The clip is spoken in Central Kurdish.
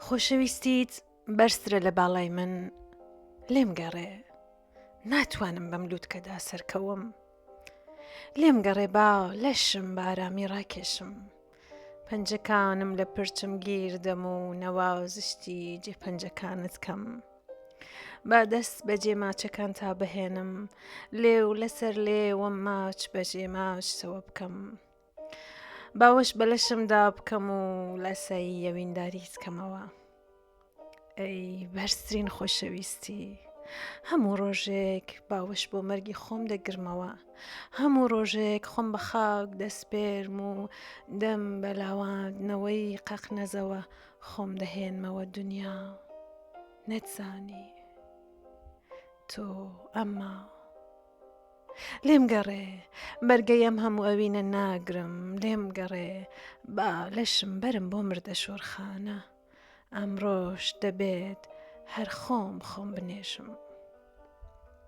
خۆشەویستیت بەرزترە لە باڵای من لێم گەڕێ ناتوانم بەم لووتکەدا سەرکەوم لێم گەڕێ با لەشم بە ئارامی ڕاکێشم پەنجەکانم لە پرچم گیر دەم و نەوازشتی جێ پەنجەکانت کەم با دەست بەجێ ماچەکان تا بهێنم لێو لەسەر لێوم ماچ بەجێ ماچتەوە بکەم باوەش بە لەشمدا بکەم و لاسایی ئەوینداریت کەمەوە ئەی بەرزترین خۆشەویستی هەموو ڕۆژێک باوەش بۆ مەرگی خۆم دەگرمەوە هەموو ڕۆژێک خۆم بە خاک دەسپێرم و دەم بە لاواندنەوەی قەقنەزەوە خۆم دەهێنمەوە دنیا نەتزانی تۆ ئەمما لێم گەڕێ بەرگەی ئەم هەموو ئەوینە ناگرم لێم گەڕێ با لەشم بەرم بۆ مردە شۆرخانە ئەمڕۆش دەبێت هەر خۆم خۆم بنێژم.